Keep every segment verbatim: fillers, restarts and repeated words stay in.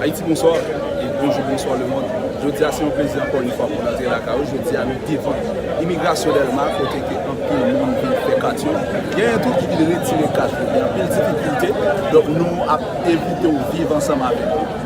Ayiti, bonswa, e bonjou, bonswa lemonn. Jodi a, se yon plezi ankò yon fwa pou n antre lakay ou. Jodi a, nou devan imigrasyon Dèlma, kote ke anpil moun vin fè kat yo. Genyen tou ki vin retire kat yo. Gen anpil difikilte. Donk, nou ap envite w viv ansanm avèk nou.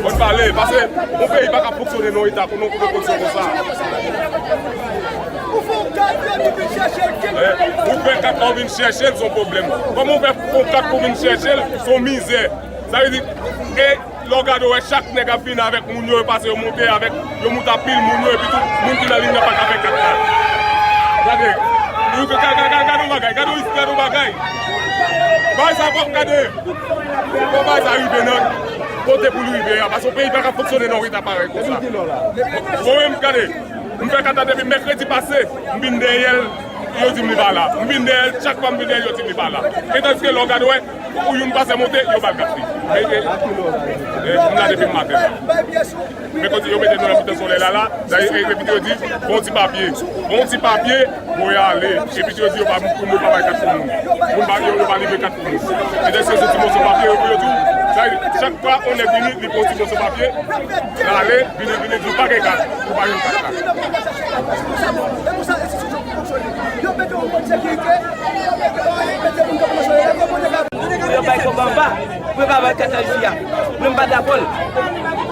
Bon, pale, paske yon peyi pa ka fonksyone nan yon eta, nan yon kondisyon konsa. Ou fè kat la, ou vin chèche l, se yon pwoblèm. Kòman ou fè fè yon kat pou vin chèche l, se yon mizè. Sa vle di, e lè w gade, w wè chak nèg ap vin avèk moun yo, yo pase, yo monte avèk, yo monte ak pil moun yo, epi tou, moun ki nan liy nan pa ka fè kat la. Gade, gade, gade, gade yon bagay, gade yon bagay. Bagay sa fòk gade. Fò bagay sa rive nan kote pou l rive a, paske yon peyi pa ka fonksyone nan yon eta parèy konsa. Mwen menm, gade, m fè kat la depi mèkredi pase, m vin dèyè l, yo di m li pa la. M vin dèyè l, chak fwa m vin dèyè l, yo di m li pa la. E tandiske lè w gade, w wè, pou youn pase monte, yo ba l kat li. E, e, e, m la depi maten la. Mèkredi, yo mete nou nan mitan solèy la, la. Dayè, e, epi yo di, bon ti papye. Bon ti papye, voye ale. Epi yo di, yo pa, moun pa bay kat pou moun. Moun pa, yo, yo pa livre kat pou moun. E dèyè, se sou ti moso papye, yo, yo di, sa, chak fwa yon nèg vini, li pran ti moso papye, l ale, vini, vini, di, pa gen kat, ou pa jwenn kat la. Pou yo bay kòb anba, pou yo pa bay kat la isi a. Mwen m pa dakò l.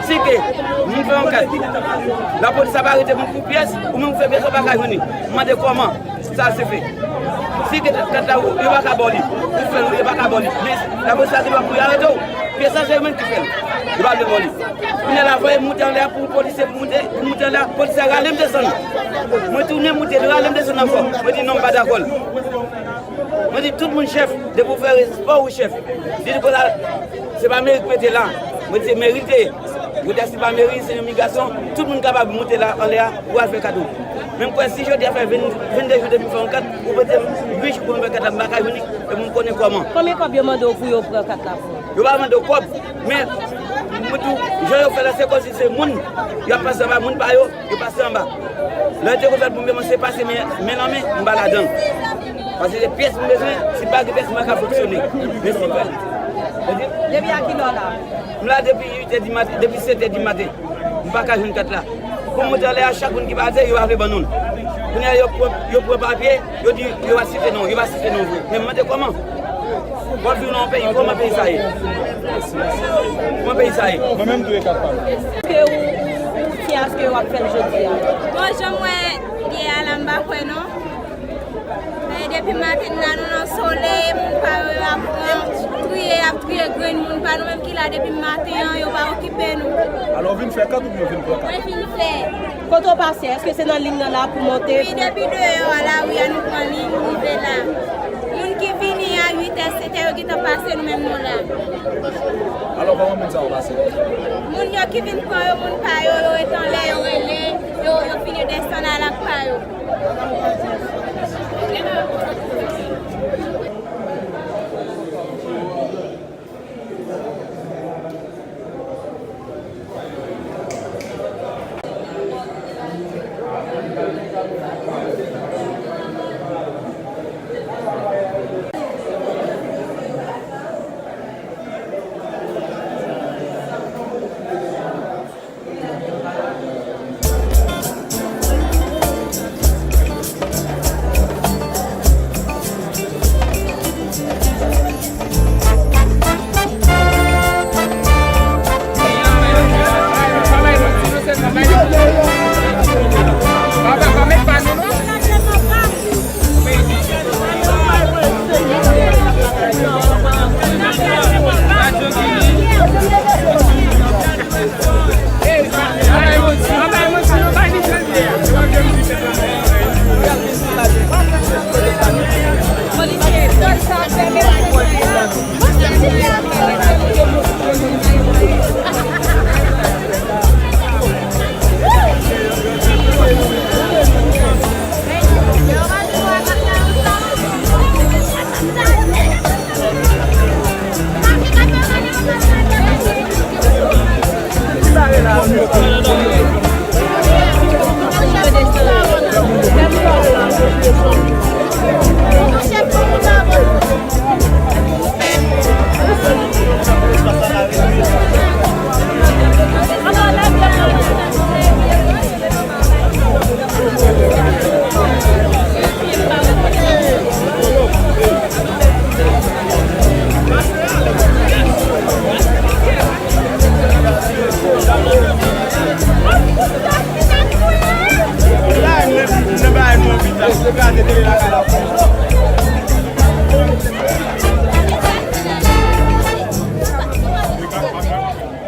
Si ke moun fè yon kat, lapolis ap arete moun pou pyès, ou menm ou fè pyès ou pa ka jwenn li. M mande kòman sa se fè. Si ke kat la, yo pa ka ba w li, ou fè l, yo pa ka ba w li. Men lapolis la gen dwa pou yo arete w. Pyès la se yo menm ki fè l. Yo pa vle ba w li. Kounye a la, voye moute anlè a pou polisye, pou moute, pou moute anlè a, polisye a rale m desann. Mwen tounen moute, li rale m desann ankò. Mwen di non, m pa dakò l. Mwen di tout moun chèf, depi w fè respè w chèf. Li di konsa, se pa meri k mete la. Mwen di se meri l te ye. Yo di a se pa meri, se yon migrasyon. Tout moun kapab moute la anlè a pou al fè kat ou. Men m kwè si jodi a fè venn, venn de jou depi m fè yon kat, ou mete m uit jou pou m fè kat la, m pa ka jwenn li, e pou m konnen kòman. Konbyen kòb yo mande w pou yo pran kat la pou ou? Yo pa mande w kòb, men mwen tou, jan yo fè la, se kòmsi se moun, y ap pase anba moun pa yo, yo pase anba. Lè yo te konn fè l pou m, se pase men, men nan men, m pa ladan l. Paske se pyès m bezwen, si m pa gen pyès, m pa ka fonksyone. Men si m pa... Depi a kilè w la? M la depi uit è di maten, depi sèt è di maten. M pa ka jwenn kat la. Pou m monte anlè a, chak moun ki pase, yo pa vle ban nou l. Kounye a, yo pran, yo pran papye, yo di, yo pa site non, yo pa site non vre. Men m mande kòman? Bòt vin nan yon peyi, kòman peyi sa ye? Kòman peyi sa ye? Mwen menm tou e kat pa m. Èske ou, ou, ou fè a, èske w ap fè l jodi a? Bon, jan m wè byen a la, m pa kwè non. Men depi maten la, nou nan solèy, moun pa yo ap pran, triye, ap triye grenn moun pa nou menm ki la depi maten an, yo pa okipe nou. Alò, w vin fè kat oubyen w vin pran kat? Mwen vin fè. Kote w pase? Èske se nan liy nan la pou monte? Wi, depi deyò a la, wi, a nou pran liy, nou rive la. Moun ki vini a uit è, sèt è, yo gentan pase, nou menm nou la. Alò, kòman moun sa yo pase? Moun yo ki vin pran yo, moun pa yo, yo ret anlè, yo rele, yo, yo fini desann al ak pa yo.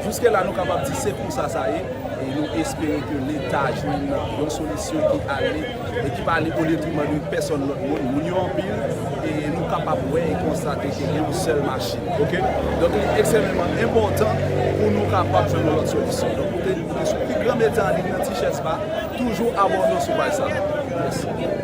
Jiske la, nou kapab di se konsa sa ye. E nou espere ke Leta jwenn yon solisyon ki ale e ki pa ale o detriman de pèsòn lòt moun. Moun yo anpil e nou kapab wè e konstate ke gen yon sèl machin. Oke? Donk, li ekstrèmeman enpòtan pou nou kapab jwenn yon lòt solisyon. Donk, pou te, pou te sou pi gran medya an liy nan Tichèz pa, toujou abòne w sou paj sa. Mèsi.